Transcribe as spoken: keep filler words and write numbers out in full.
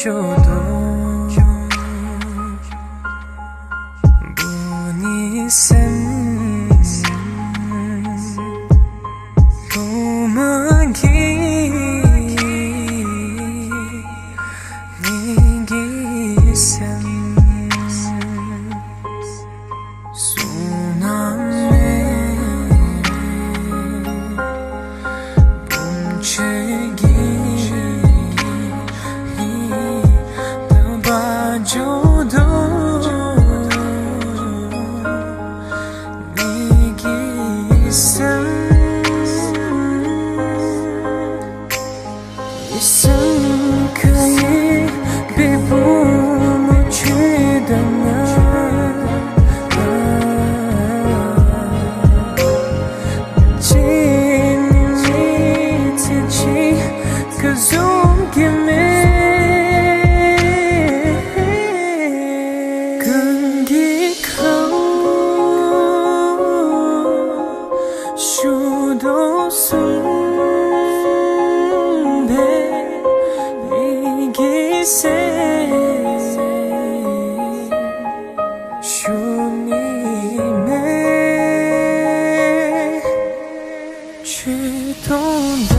ཅོ་དོ། བུ་ནི་སེམས། ལོ་མ་གི་ནི་གི་སེམས། སུ་ན་མེ། བུམ་ཆེ་གི་ལ་བ་ཇོ་དོ། ནི་གི་སེམས། སེམས་ཁ་ཡི་བེ་བུ་མོ་ཆེ་ད་ན། ཅི་ནི་མི་ཚེ་ཅི་ག་ཟུང་གི་མེ། གང་གི་ཁ། ཞུ་དོ་སུམ་བེ་ནི་གི་སེ། ཞུ་ནི་མེ་ཆེ་དོ་ད།